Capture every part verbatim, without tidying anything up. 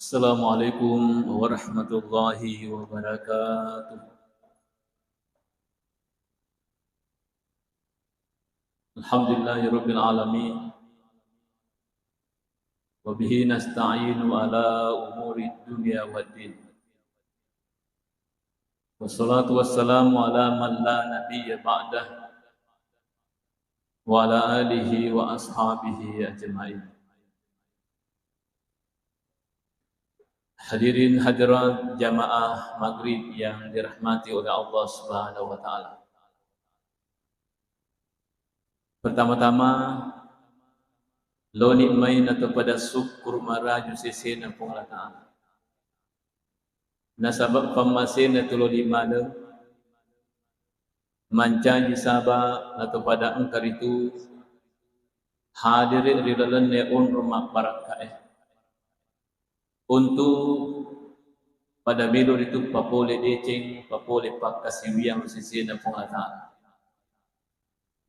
Assalamualaikum warahmatullahi wabarakatuh. Alhamdulillahirabbil alamin. Wa bihi nasta'inu ala umuri dunya waddin. Wassalatu wassalamu ala man la nabiyya ba'dah, wa ala alihi wa ashabihi ajma'in. Hadirin hadirat jamaah maghrib yang dirahmati oleh Allah Subhanahu wa Ta'ala. Pertama-tama, loni mai natopada syukur maraju sesena Puang Allah Ta'ala. Nasaba pammasena tulo lima de, mancaji saba natopada engka ritu hadiri ri lalenna onrong mabbarakkae. Untuk pada melo ritu papole deceng, papole pakkasiwiang sesena Puang Allah Ta'ala.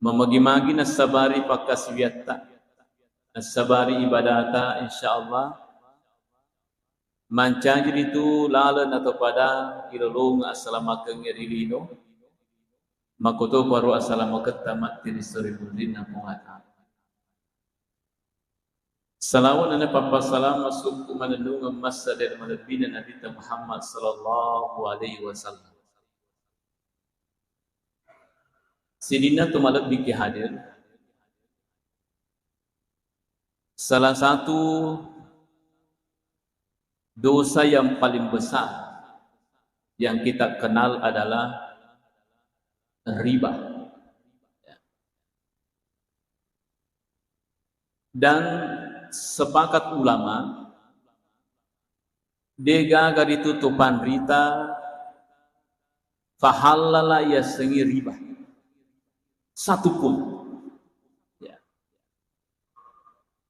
Mamagi-magi nassabari pakkasiwiatta, nassabari ibadata, insyaallah mancaji ritu laleng natopada ilolongeng assalamakengnge ri lino, makkotoparo assalamaketta matti ri sori munrinna Puang Allah Ta'ala. Salawat nenna pappassalama sukku manennungeng massa dan malebbina Nabitta Muhammad sallallahu alaihi wasallam. Sininna tu malebbi ki hadir. Salah satu dosa yang paling besar yang kita kenal adalah riba. Dan sepakat ulama, degaga ritu tu panrita fahallala yasengnge riba. Satupun. Ya.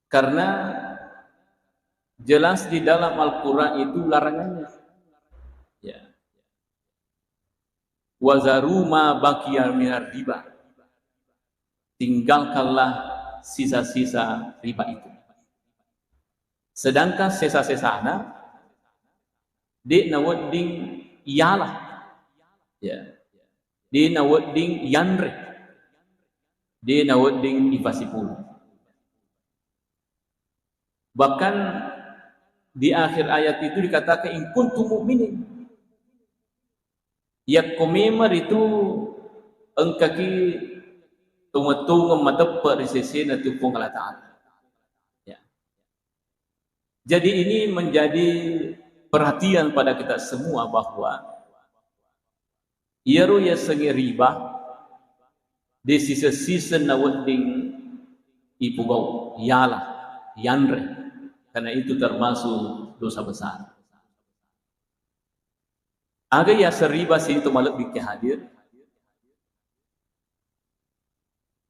Karena jelas di dalam Al-Quran itu larangannya. Ya. Wa zaru ma baqiya minar riba. Tinggalkanlah sisa-sisa riba itu. Sedangkan sesa-sesana, de' nawedding ialah. Ya. De' nawedding yanre. De' nawedding ipasipulu. Bahkan di akhir ayat itu dikatakan, "In kuntum mu'minin." Yakko memang ritu engkaki tongeng-tongeng mateppe' ri sesena tu Puang Allah Ta'ala. Ya. Jadi ini menjadi perhatian pada kita semua bahwa iyaro yasengnge riba de' siseng-siseng nawedding ipugau, ialah, yanre, karena itu termasuk dosa besar. Aga yaseng riba sininna tu malebbi ki hadir?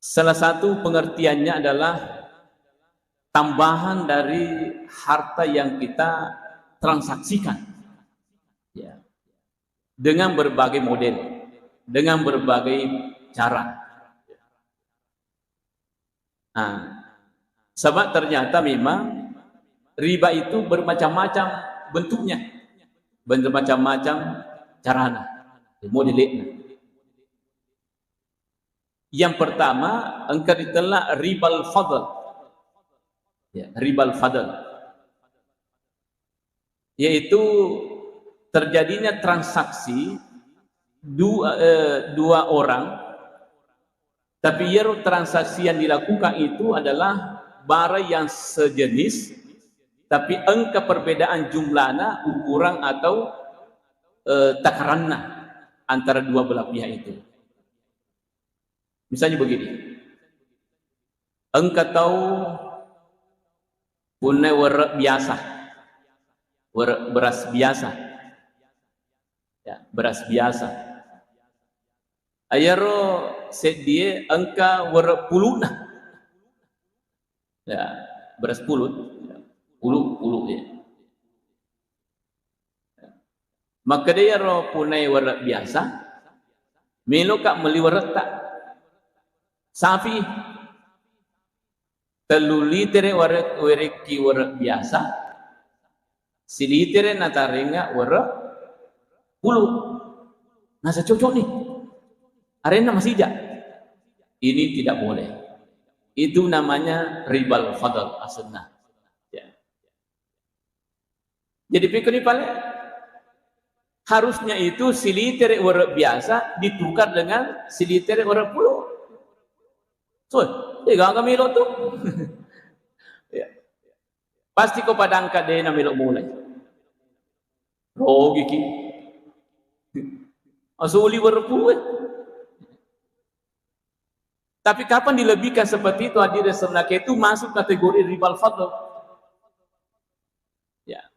Salah satu pengertiannya adalah tambahan dari harta yang kita transaksikan. Ya. Dengan berbagai model, dengan berbagai cara. Nah, sebab ternyata memang riba itu bermacam-macam bentuknya, bermacam-macam carana, modelnya. Yang pertama, engka ritella ribal fadl. Ya, ribal fadl. Yaitu terjadinya transaksi dua, eh, dua orang, tapi iyaro transaksi yang dilakukan itu adalah barang yang sejenis, tapi engka perbedaan jumlahna, ukuran atau, eh, takaranna antara dua belah pihak itu. Misalnya begini, engka tau punnai werre' biasa, werre' beras biasa, ya, beras biasa. Ayaro seddie engka werre' pulu'na, ya, beras pulu', ya, pulu', pulu', ya. Makkeda iyaro punnai werre' biasa, meloka melli werre'ta. Safi, tellu litere' ware-, werekki werre' biasa, Silitere natarengnga were pulu. Nasa cocok nih. Arenna masija. Ini tidak boleh. Itu namanya ribal fadl asenna. Ya. Jadi pikirni pale, harusnya itu silitere were biasa ditukar dengan silitere were pulu. So, eh, gaga melo tuh. Ya. Pasti ko padangka dena melo mulai. Rogiki. Asuli were pulu, eh. Tapi kapan dilebihkan seperti itu, hadirin, sebenarnya itu masuk kategori ribal fadl. Ya.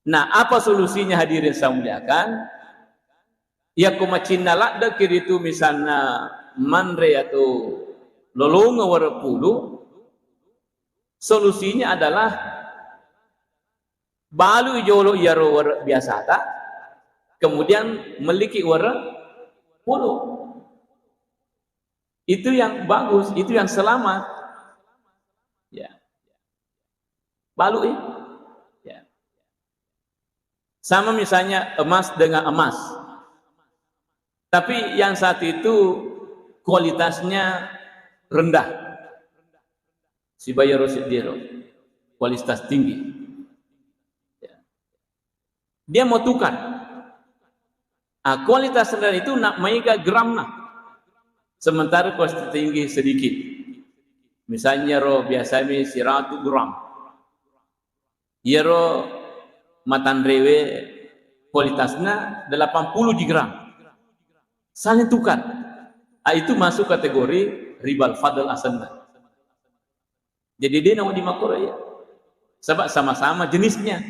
Nah, apa solusinya, hadirin saya muliakan? Ya, ko macinna ladde kiritu misalnya manre atau lolongo were pulu, solusinya adalah balu jolo iyaro were biasata, kemudian meliki were pulu. Itu yang bagus, itu yang selamat. Ya. Balu, eh. Ya. Sama misalnya emas dengan emas. Tapi yang satu itu kualitasnya rendah. Sibawa iyaro seddiro kualitas tinggi. Ya. Dia mau tukar. Ah, kualitas rendah itu nak maega gramna. Sementara kualitas tinggi sedikit. Misalnya ro biasa mi siratu gram. Iyaro matanrewe kualitasna delapan puluh ji gram. Saling tukar. Ah, itu masuk kategori ribal fadl asenna. Jadi dia nawa di makoro ya. Sebab sama-sama jenisnya.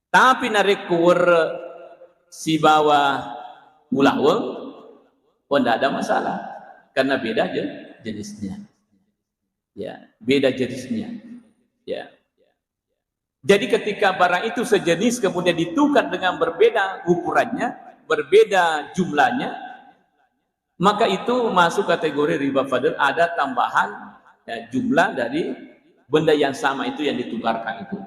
Tapi narekko were sibawa ulaweng, oh, ndak ada masalah. Karena beda je-, jenisnya. Ya, beda jenisnya. Ya. Jadi ketika barang itu sejenis kemudian ditukar dengan berbeda ukurannya, berbeda jumlahnya, maka itu masuk kategori riba fadl, ada tambahan, ya, jumlah dari benda yang sama itu yang ditukarkan itu.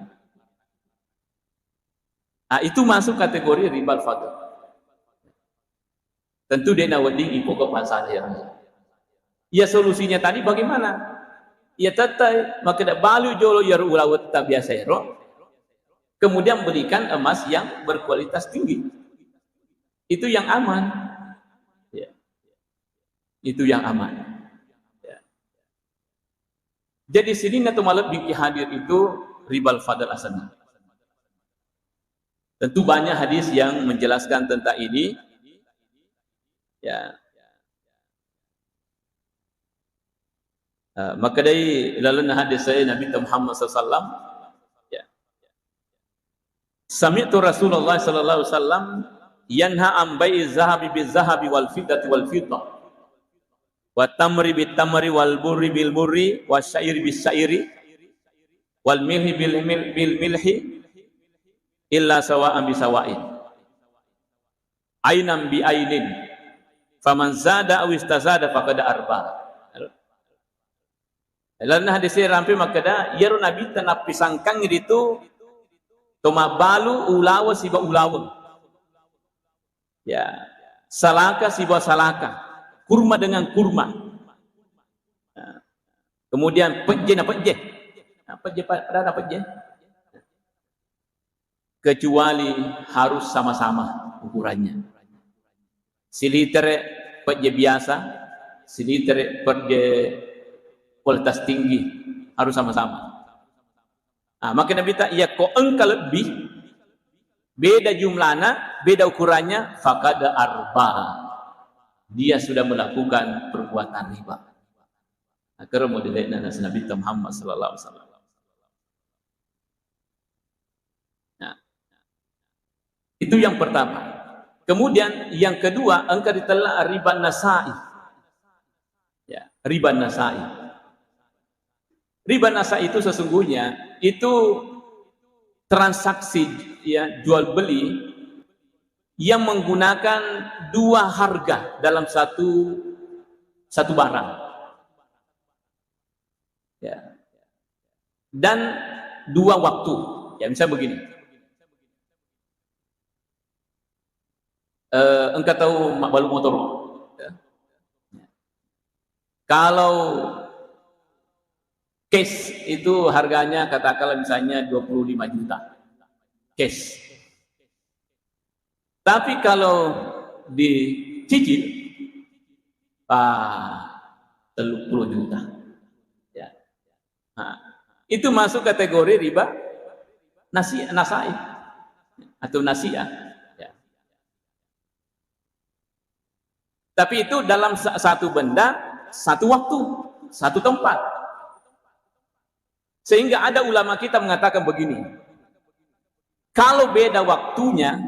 Nah, itu masuk kategori ribal fadl. Tentu dia nawedding iko ke pasar ya. Ya solusinya tadi bagaimana? Ya tettai, makkeda balu jolo iyaro ulawetta biasa ero, kemudian belikan emas yang berkualitas tinggi. Itu yang aman. Ya. Itu yang aman. Ya. Jadi sininna tu malebbi ki hadir itu ribal fadl asenna. Tentu banyak hadis yang menjelaskan tentang ini. Ya. Eh, makkedai lalenna hadis saya Nabi Muhammad sallallahu alaihi wasallam. Ya. Sami'tu Rasulullah sallallahu alaihi wasallam yanha an bai'i zahabi bil zahabi wal fiddati wal fiddah. Wa tamri bit tamri wal burri bil burri wa syairi bis syairi wal milhi bil mil-, bil milhi illa sawa'an bi sawa'in. Ainan bi ainin. Faman zada aw istazada faqad arba. Lalenna hadis e rampe makkeda, iyaro Nabitta nappisangkangngi ritu to mabbalu ulawa siba ulaweng. Ya, salaka siba salaka, kurma dengan kurma. Ya. Kemudian pejje na pejje. Nah, pejje pa-, pada na pejje. Kecuali harus sama-sama ukurannya. Silitere pejje biasa, silitere pejje kualitas tinggi, harus sama-sama. Nah, maka Nabi ta, iya ko engka lebih, beda jumlahna, beda ukurannya, fakad arba. Dia sudah melakukan perbuatan riba. Nah, kero modele'na nasi Nabi Muhammad sallallahu alaihi wasallam. Nah, itu yang pertama. Kemudian yang kedua, engka ritella riba nasai. Ya, riba nasai. Riba nasai itu sesungguhnya itu transaksi, ya, jual beli yang menggunakan dua harga dalam satu, satu barang. Ya. Dan dua waktu. Ya, misal begini. Eh, engka tau mabbalu motor. Ya. Kalau cash itu harganya katakanlah misalnya dua puluh lima juta. Cash. Tapi kalau dicicil, ah, tellu puluh juta. Ya. Nah, itu masuk kategori riba nasi-, nasai atau nasiah. Ya. Tapi itu dalam sa-, satu benda, satu waktu, satu tempat. Sehingga ada ulama kita mengatakan begini, kalau beda waktunya,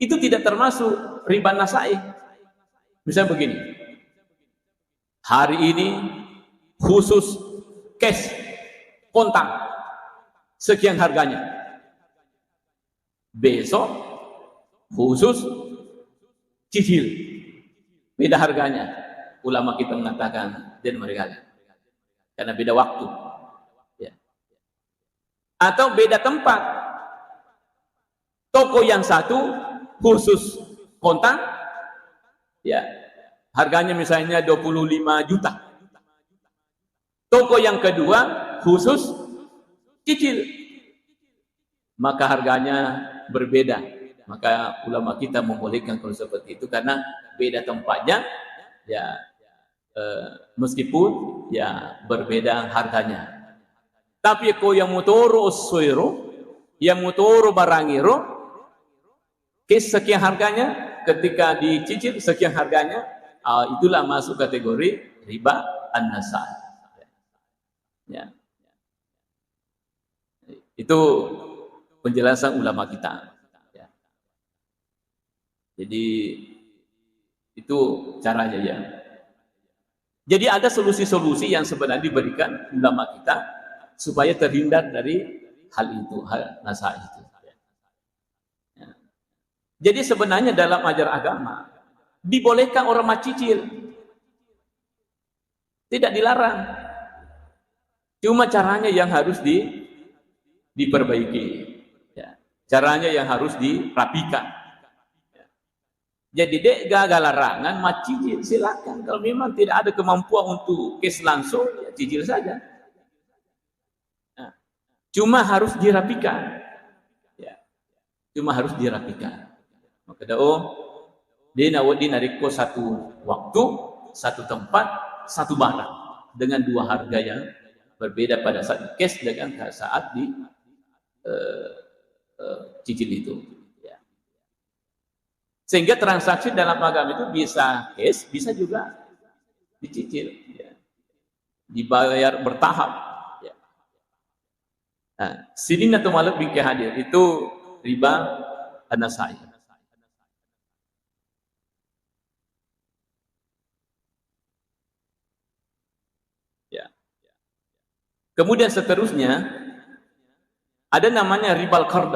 itu tidak termasuk riba nasai. Misal begini, hari ini khusus cash, kontan, sekian harganya. Besok khusus cicil. Beda harganya. Ulama kita mengatakan, dan mereka, karena beda waktu. Ya. Atau beda tempat. Toko yang satu khusus kontan, ya, harganya misalnya dua puluh lima juta. Toko yang kedua khusus cicil. Maka harganya berbeda. Maka ulama kita membolehkan kalau seperti itu karena beda tempatnya, ya, eh, meskipun ya berbeda harganya. Tapi ko yang motoro ossoiro, yang motoro barangiro, kes sekian harganya, ketika dicicil sekian harganya, ah, itulah masuk kategori riba an-nasa. Ya. Itu penjelasan ulama kita. Ya. Jadi itu caranya ya. Jadi ada solusi-solusi yang sebenarnya diberikan ulama kita supaya terhindar dari hal itu, hal nasa itu. Ya. Jadi sebenarnya dalam ajar agama dibolehkan orang macicil. Tidak dilarang. Cuma caranya yang harus di-, diperbaiki. Ya. Caranya yang harus dirapikan. Ya. Jadi, dek gaga larangan, macicil, silakan. Kalau memang tidak ada kemampuan untuk cash langsung, ya cicil saja. Nah, cuma harus dirapikan. Ya. Cuma harus dirapikan. Makkeda, oh, de' nawedding narekko satu waktu, satu tempat, satu barang dengan dua harga yang berbeda pada saat di cash dengan saat di, eh, eh, cicil itu. Ya. Sehingga transaksi dalam agama itu bisa cash, bisa juga dicicil. Ya. Dibayar bertahap. Ya. Nah, sininna to malebbi engka hadir itu riba an-nasa. Ya. Kemudian seterusnya ada namanya ribal qard.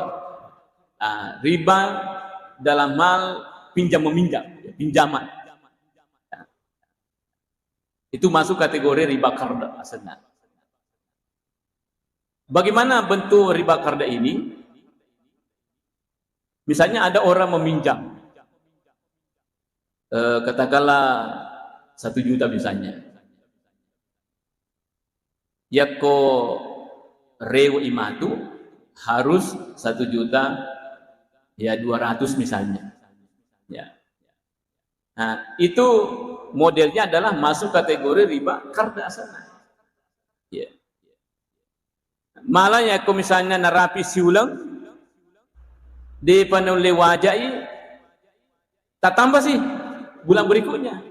Ah, riba dalam hal pinjam meminjam, ya, pinjaman. Ya. Itu masuk kategori riba qard asalnya. Bagaimana bentuk riba qard ini? Misalnya ada orang meminjam, eh, katakanlah satu juta misalnya. Yakko rewe' i matu harus satu juta, ya, dua ratus misalnya. Ya. Nah, itu modelnya adalah masuk kategori riba qard asalna. Ya. Malah yakko misalnya narapi siuleng, de'pa naulle waja'i, tatamba si bulan berikutnya.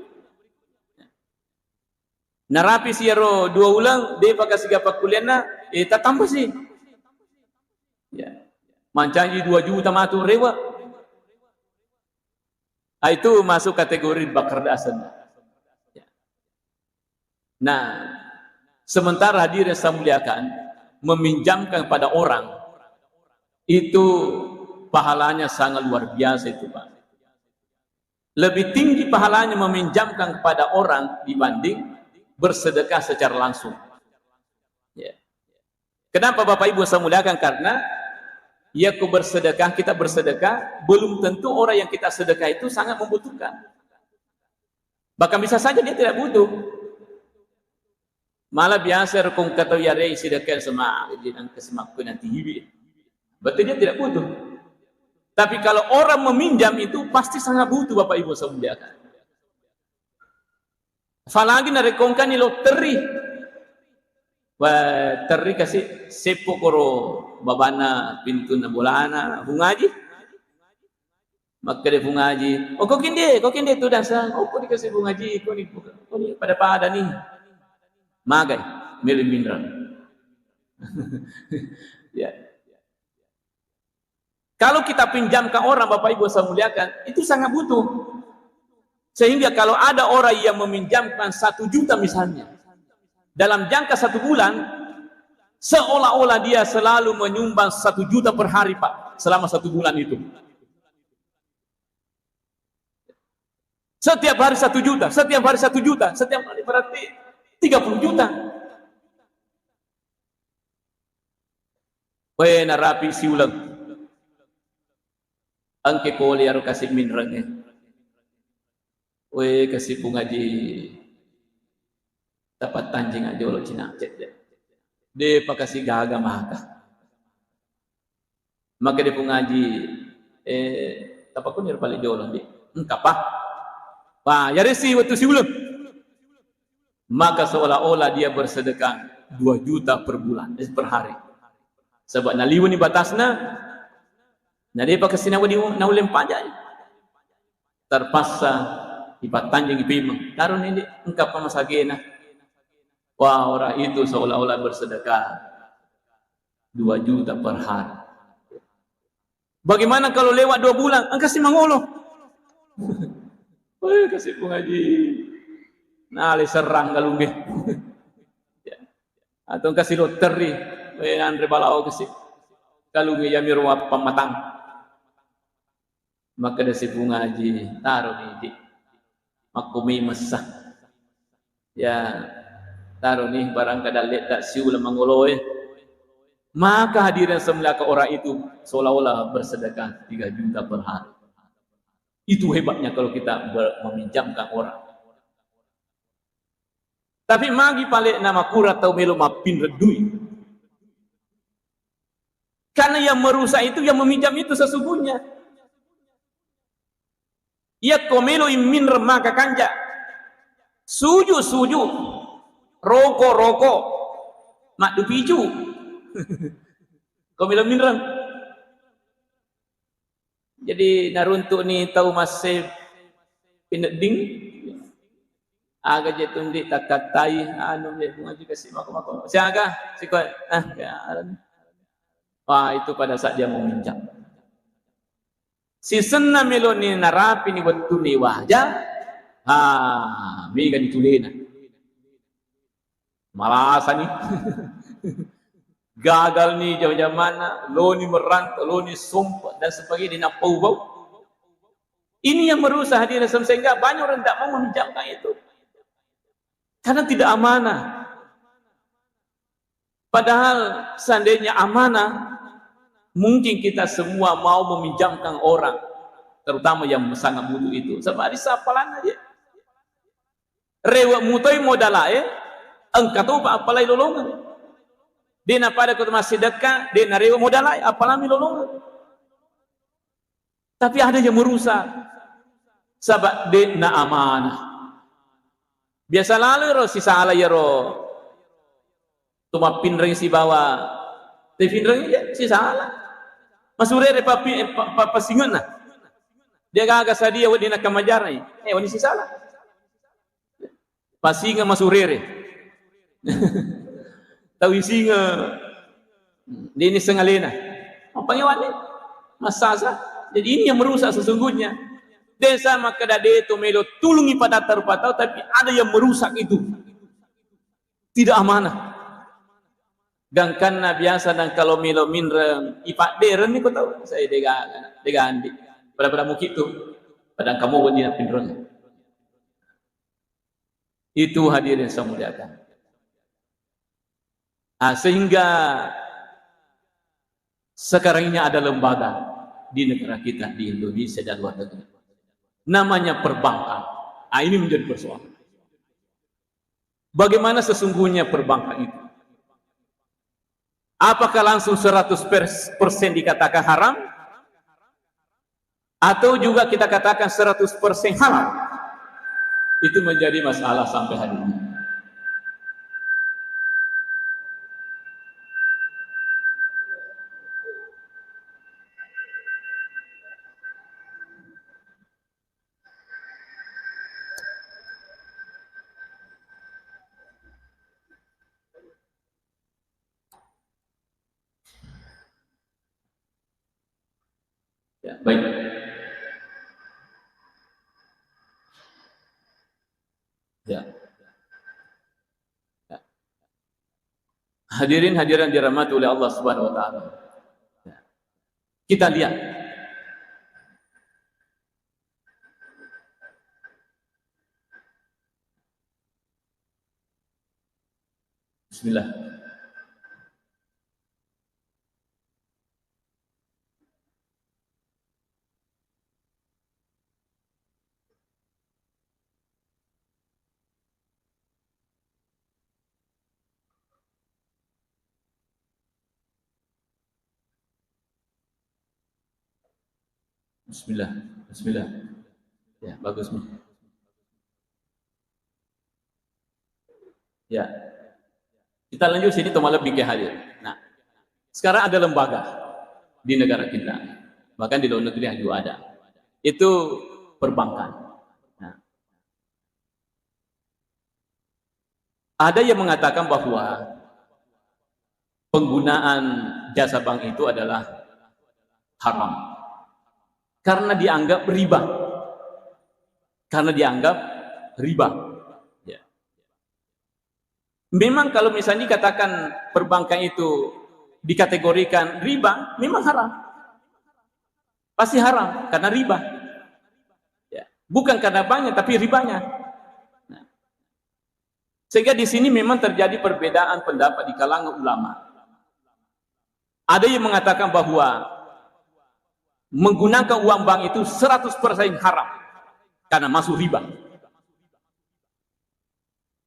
Narapi si ero dua uleng, de'pa kasiga pakkulianna, eh, tatamba si. Ya. Mancaji dua juta matu rewe'. Ah, itu masuk kategori riba qard asalna. Ya. Nah, sementara hadirin saya muliakan, meminjamkan pada orang itu pahalanya sangat luar biasa itu, Pak. Lebih tinggi pahalanya meminjamkan kepada orang dibanding bersedekah secara langsung. Ya. Kenapa Bapak Ibu saya muliakan? Karena Iya, ko bersedekah, kita bersedekah, belum tentu orang yang kita sedekah itu sangat membutuhkan. Bahkan bisa saja dia tidak butuh. Malah biasa rukun kata yare sidekah sama, jadi nang kesemakku nanti hibi. Berarti dia tidak butuh. Tapi kalau orang meminjam itu pasti sangat butuh, Bapak Ibu saya muliakan. Falagi narekongkani lo terri. Wah, terri kasi seppo koro babana pintunna bolana, Pungaji. Makkeda Pungaji, "Oh, ko kinde, ko kinde tu dasa. Oh, ko dikasih Pungaji, ko ni, ko ni pada-pada ni." Magai, melo minreng. Ya. Kalau kita pinjamkan orang, Bapak Ibu saya muliakan, itu sangat butuh. Sehingga kalau ada orang yang meminjamkan satu juta misalnya, dalam jangka satu bulan, seolah-olah dia selalu menyumbang satu juta per hari, Pak, selama satu bulan itu. Setiap hari satu juta, setiap hari satu juta, setiap hari berarti tiga puluh juta. Weh, narapi siuleng. Engke pole aro kasi minreng e. Weh, kasi Pungaji, tapattanjing jolo cina cedde. De pakasi gaga maka. Makkeda Pungaji, eh, tapakuni pale jolo, Ndi. Engka pa. Wah, yaresi wettu siuleng. Maka seolah-olah dia bersedekah dua juta per bulan, eh, per hari. Sebab naliwani batasna, na depa kasi nawa di, naulle pajak. Terpaksa ipattanjeng ipimeng. Taroni, Ndi, engka pa masagena. Wah, orang itu seolah-olah bersedekah dua juta per hari. Bagaimana kalau lewat dua bulan? Engka si mangolo. Weh, kasi Pungaji. Nale serrang galungge. Ya. Atau engka si loteri. Weh, nanre balao kasi. Galungge yamiro appamatang. Makkeda si Pungaji, taroni, Ndi. Makko mi messa. Ya, taroni barangka dalle tak siuleng mangoloe. Maka hadirin semuliakan, orang itu seolah-olah bersedekah tiga juta per hari. Itu hebatnya kalau kita ber-, meminjamkan orang. Tapi magi pale namakura tau melo mappinreng dui. Karena yang merusak itu yang meminjam itu sesungguhnya. Yakko melo imminreng maka kanja. Suju-suju, roko-roko, maddupicu. Ko melo minreng. Jadi naruntu'ni tau masse pinedding. Aga je tundi takkattai anu je Pungaji kasi mako-mako. Siaga siko, ah, ya. Wah, itu pada saat dia mau minjam. Sisenna meloni narapini wettuni waja, ha, mega ditulena. Malasani. Gagalni jama-jamanna, loni merantau, loni sompa, dan sebagainya, nappau bau. Ini yang merusak hadirin, sehingga banyak orang tidak mau meminjamkan itu. Karena tidak amanah. Padahal seandainya amanah, mungkin kita semua mau meminjamkan orang, terutama yang sangat butuh itu. Sebab di sapalan aja. Rewe mutoi modalae, engka topa appalai lolongeng. De napada ko massidekka, de narewe modalae, appalami lolongeng. Tapi ada yang merusak. Sabak de'na amanah. Biasa lalo ro sisala yaro tu mappinreng sibawa tepinreng, iya, sisala. Masurere papi-, eh, pa-, pa-, passingenna. Dia gaga sadia wedding nakamajarai. Eh, wedding sisala. Pasingeng masurere. Tau isinge dini sengalena. Apa ngewane? Masasa. Jadi ini yang merusak sesungguhnya. Desa makkeda de to melo tulungi pada tarupa tau, tapi ada yang merusak itu. Tidak amanah. Gangkanna biasa dan kalau melo minreng, ipaddereng ni ko tau. Saya dega, dega andi. Pada-pada muki tu. Pada kamu wedding napinreng. Itu hadirin saya muliakan. Ah, sehingga Sekarang ini ada lembaga di negara kita, di Indonesia dan luar negeri. Namanya perbankan. Ah, ini menjadi persoalan. Bagaimana sesungguhnya perbankan itu? Apakah langsung seratus persen dikatakan haram? Atau juga kita katakan seratus persen halal? Itu menjadi masalah sampai hari ini. Ya, baik. Ya. Ya. Hadirin hadirat dirahmati oleh Allah Subhanahu wa Ta'ala. Ya. Kita lihat. Bismillah. Bismillah. Bismillah. Ya, bagus nih. Ya. Kita lanjut sini, teman lebih ke hadir. Nah, sekarang ada lembaga di negara kita. Bahkan di luar negeri juga ada. Itu perbankan. Nah, ada yang mengatakan bahwa penggunaan jasa bank itu adalah haram karena dianggap riba. Karena dianggap riba. Ya. Memang kalau misalnya dikatakan perbankan itu dikategorikan riba, memang haram. Pasti haram karena riba. Ya. Bukan karena banknya, tapi ribanya. Nah. Sehingga di sini memang terjadi perbedaan pendapat di kalangan ulama. Ada yang mengatakan bahwa menggunakan uang bank itu seratus persen haram karena masuk riba.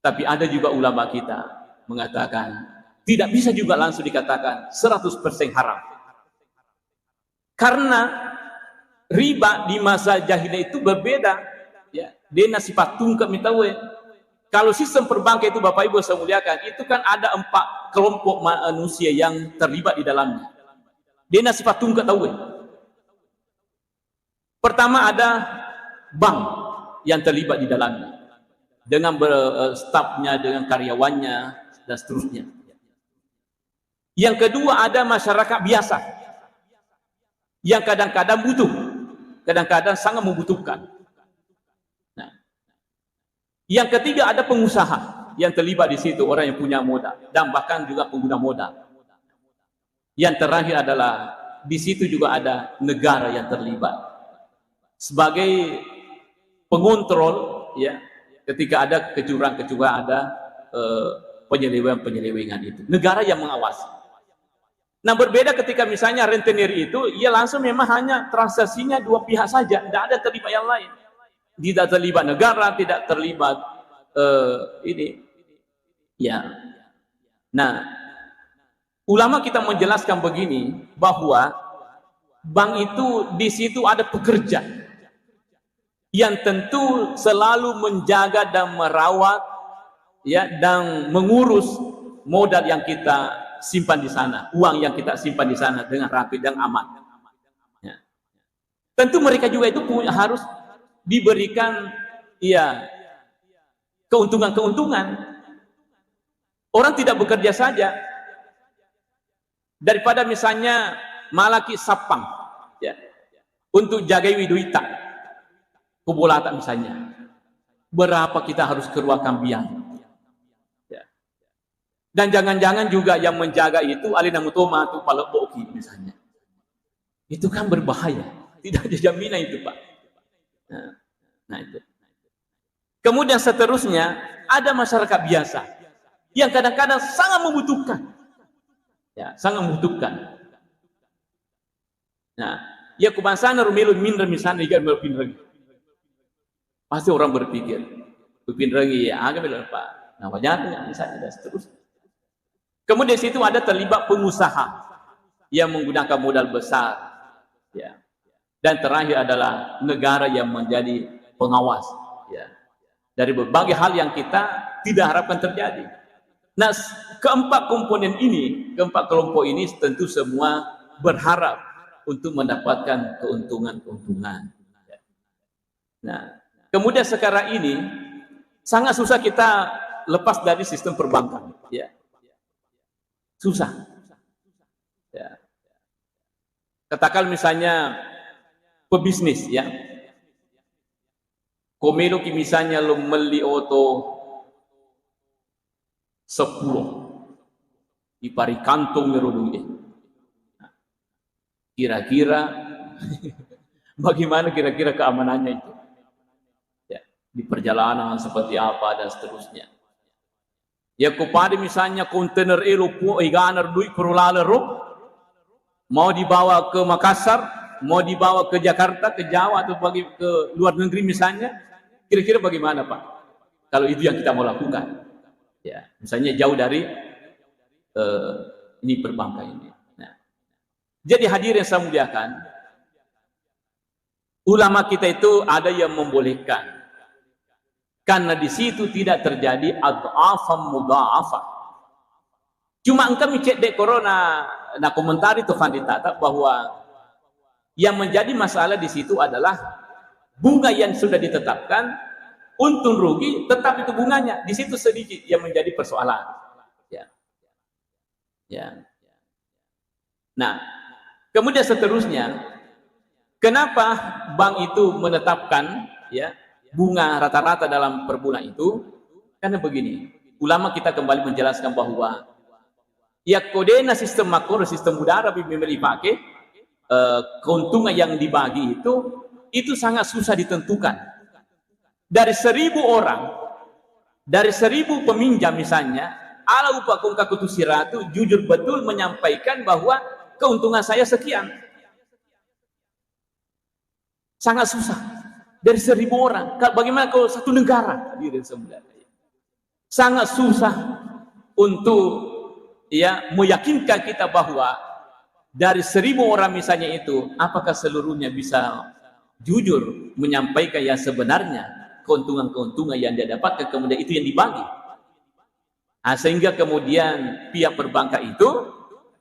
Tapi ada juga ulama kita mengatakan tidak bisa juga langsung dikatakan seratus persen haram. Karena riba di masa jahiliyah itu berbeda, ya. Dena sipatungke mi tauwe. Kalau sistem perbankan itu, Bapak Ibu saya muliakan, itu kan ada empat kelompok manusia yang terlibat di dalamnya. Dena sipatungke tauwe. Pertama ada bank yang terlibat di dalamnya. Dengan ber-, eh, stafnya, dengan karyawannya, dan seterusnya. Yang kedua ada masyarakat biasa yang kadang-kadang butuh, kadang-kadang sangat membutuhkan. Nah, yang ketiga ada pengusaha yang terlibat di situ, orang yang punya modal dan bahkan juga pengguna modal. Yang terakhir adalah di situ juga ada negara yang terlibat sebagai pengontrol, ya, ketika ada kecurangan-kecurangan, ada, eh, penyelewengan-penyelewengan itu. Negara yang mengawasi. Nah, berbeda ketika misalnya rentenir itu, ia langsung memang hanya transaksinya dua pihak saja, tidak ada terlibat yang lain. Tidak terlibat negara, tidak terlibat, eh, ini. Ya. Nah, ulama kita menjelaskan begini, bahwa bank itu di situ ada pekerja yang tentu selalu menjaga dan merawat, ya, dan mengurus modal yang kita simpan di sana, uang yang kita simpan di sana dengan rapi dan aman. Ya. Tentu mereka juga itu punya, harus diberikan, ya, keuntungan-keuntungan. Orang tidak bekerja saja. Daripada misalnya malaki sappang, ya, untuk jagai widuita, kubolata misalnya, berapa kita harus keluarkan biaya? Ya. Dan jangan-jangan juga yang menjaga itu alena mutoma tu palebboki misalnya. Itu kan berbahaya. Tidak ada jaminan itu, Pak. Nah, nah, itu. Kemudian seterusnya, ada masyarakat biasa yang kadang-kadang sangat membutuhkan. Ya, sangat membutuhkan. Nah, iya ku bangsana ro melo minreng misalnya, iga melo pinreng. Pasti orang berpikir, "Ku pinrengi ya, aga melo apa?" Nah, wajar ya, misalnya, dan seterusnya. Kemudian di situ ada terlibat pengusaha yang menggunakan modal besar, ya. Dan terakhir adalah negara yang menjadi pengawas, ya, dari berbagai hal yang kita tidak harapkan terjadi. Nah, s-, keempat komponen ini, keempat kelompok ini tentu semua berharap untuk mendapatkan keuntungan-keuntungan. Nah, kemudian sekarang ini sangat susah kita lepas dari sistem perbankan, ya. Susah. Ya. Katakan misalnya pebisnis, ya. Ko meloki misalnya lo melli oto seppulo, iparikantong ero duit. Kira-kira bagaimana kira-kira keamanannya itu? Ya, di perjalanan seperti apa dan seterusnya. Ya, ko pada misalnya kontainer elo po, iganar duit pro laleng ro, mau dibawa ke Makassar, mau dibawa ke Jakarta, ke Jawa, atau bagi ke luar negeri misalnya, kira-kira bagaimana, Pak? Kalau itu yang kita mau lakukan, ya, misalnya jauh dari, eh, ini perbankan ini. Nah, jadi hadirin yang saya muliakan, ulama kita itu ada yang membolehkan. Karena di situ tidak terjadi adhafan mudha'afah. Cuma engka mi cedde korona, nah, komentari tu Fandi Tata bahwa yang menjadi masalah di situ adalah bunga yang sudah ditetapkan, untung rugi tetap itu bunganya. Di situ sedikit yang menjadi persoalan. Ya. Ya. Nah, kemudian seterusnya, kenapa bank itu menetapkan, ya, bunga rata-rata dalam per bulan itu? Karena begini, ulama kita kembali menjelaskan bahwa, ya, kodena sistem makro, sistem udara, bibir dipakai, eh, keuntungan yang dibagi itu, itu sangat susah ditentukan. Dari seribu orang, dari seribu peminjam misalnya, ala upa kongka kutu siratu jujur betul menyampaikan bahwa keuntungan saya sekian. Sangat susah. Dari seribu orang. Ka-, bagaimana kalau satu negara? Hadirin sebenarnya. Sangat susah untuk, ya, meyakinkan kita bahwa dari seribu orang misalnya itu, apakah seluruhnya bisa jujur menyampaikan yang sebenarnya, keuntungan-keuntungan yang dia dapatkan, kemudian itu yang dibagi. Nah, sehingga kemudian pihak perbankan itu,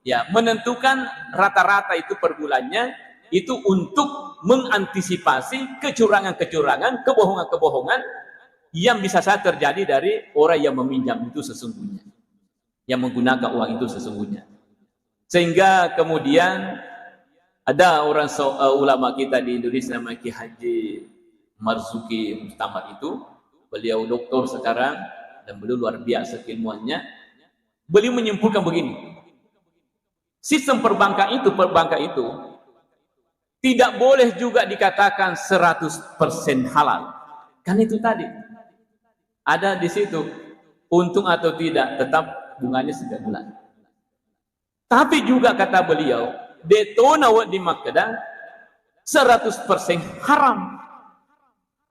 ya, menentukan rata-rata itu per bulannya itu untuk mengantisipasi kecurangan-kecurangan, kebohongan-kebohongan yang bisa saja terjadi dari orang yang meminjam itu sesungguhnya, yang menggunakan uang itu sesungguhnya. Sehingga kemudian ada orang so-, eh, ulama kita di Indonesia namanya Kiai Haji Marzuki Mustamar itu. Beliau doktor sekarang dan beliau luar biasa keilmuannya. Beliau menyimpulkan begini, sistem perbankan itu, perbankan itu tidak boleh juga dikatakan seratus persen halal. Kan itu tadi. Ada di situ, untung atau tidak, tetap bunganya setiap bulan. Tapi juga kata beliau, de' tona wedding makkeda seratus persen haram.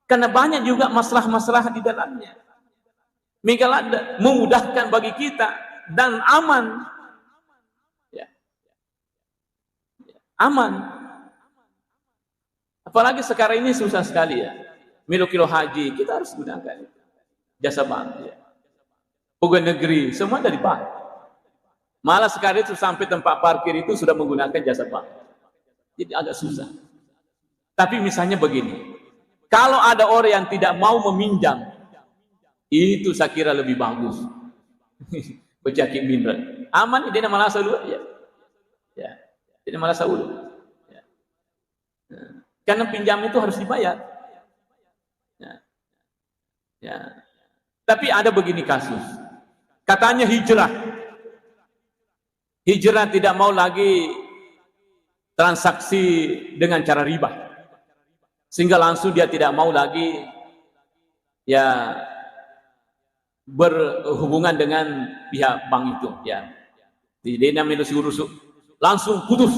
Karena banyak juga masalah-masalah di dalamnya. Mega ladde, memudahkan bagi kita dan aman. Ya. Aman. Apalagi sekarang ini susah sekali, ya. Melo ki lo haji, kita harus gunakan jasa bank, ya. Pegawai negeri, semua dari bank. Malah sekarang itu sampai tempat parkir itu sudah menggunakan jasa bank. Jadi agak susah. Tapi misalnya begini, kalau ada orang yang tidak mau meminjam, itu saya kira lebih bagus. Penyakit minder. Aman, de' namalasa ulu, ya. Ya. De' namalasa ulu. Ya. Karena pinjam itu harus dibayar. Ya. Ya. Tapi ada begini kasus. Katanya hijrah. Hijrah tidak mau lagi transaksi dengan cara riba. Sehingga langsung dia tidak mau lagi, ya, berhubungan dengan pihak bank itu, ya. Jadi, de' namelo siurusu, langsung putus.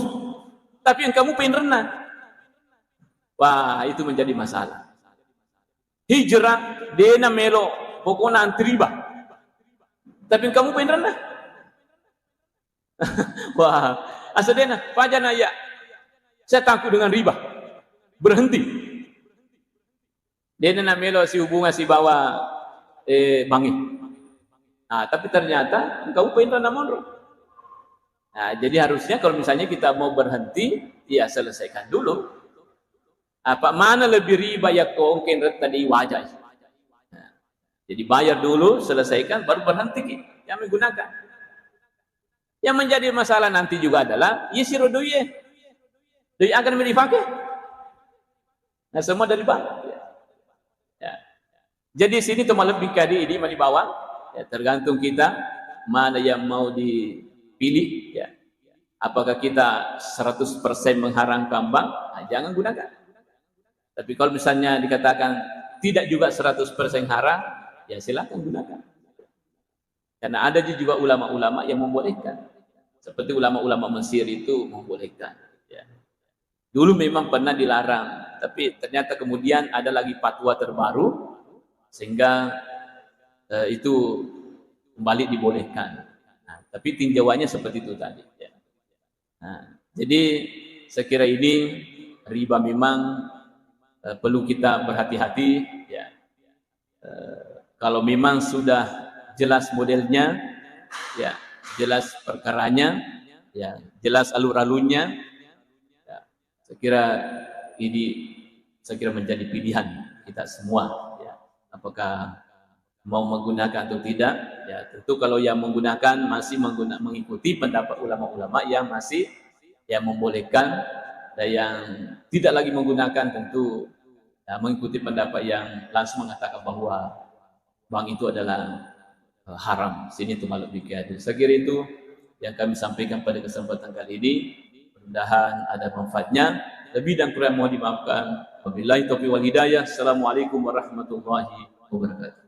Tapi engka mupa inrenna. Wah, itu menjadi masalah. Hijrah, de'na melo, pokokna anti riba. Tapi engka mupa inrenna. Wah, asa de'na, pajana iya. Saya takut dengan riba. Berhenti. De'na namelo sihubungan sibawa, eh, bank e. Nah, tapi ternyata engka mupa inrenna monro. Nah, jadi harusnya kalau misalnya kita mau berhenti, ya selesaikan dulu. Apa mana lebih riba yakko engka inretta de' waja. Nah, jadi bayar dulu, selesaikan, baru berhenti ki. Yang menggunakan. Yang menjadi masalah nanti juga adalah, iya siro doi e. Doi aga mi dipake. Nah, semua dari bank. Ya. Jadi sini tu malebbi kadi idi mani bawang. Ya, tergantung kita mana yang mau dipilih. Ya. Apakah kita seratus persen mengharamkan bank? Nah, jangan gunakan. Tapi kalau misalnya dikatakan tidak juga seratus persen haram, ya silakan gunakan. Karena ada juga ulama-ulama yang membolehkan. Seperti ulama-ulama Mesir itu membolehkan. Ya. Dulu memang pernah dilarang, tapi ternyata kemudian ada lagi fatwa terbaru, sehingga, eh, itu kembali dibolehkan. Nah, tapi tinjauannya seperti itu tadi. Ya. Nah, jadi saya kira ini riba memang, eh, perlu kita berhati-hati, ya. Eh, kalau memang sudah jelas modelnya, ya, jelas perkaranya, ya, jelas alur-alurnya, ya, saya kira ini, saya kira menjadi pilihan kita semua, ya. Apakah mau menggunakan atau tidak? Ya, tentu kalau yang menggunakan masih mengguna-, mengikuti pendapat ulama-ulama yang masih, ya, membolehkan, dan yang tidak lagi menggunakan tentu, ya, mengikuti pendapat yang langsung mengatakan bahwa bank itu adalah, eh, haram. Sini tu malebbi kadi. Saya kira itu yang kami sampaikan pada kesempatan kali ini. Mudah-mudahan ada manfaatnya. Lebih dan kurang mohon dimaafkan. Wabillahi taufiq wal hidayah. Assalamualaikum warahmatullahi wabarakatuh.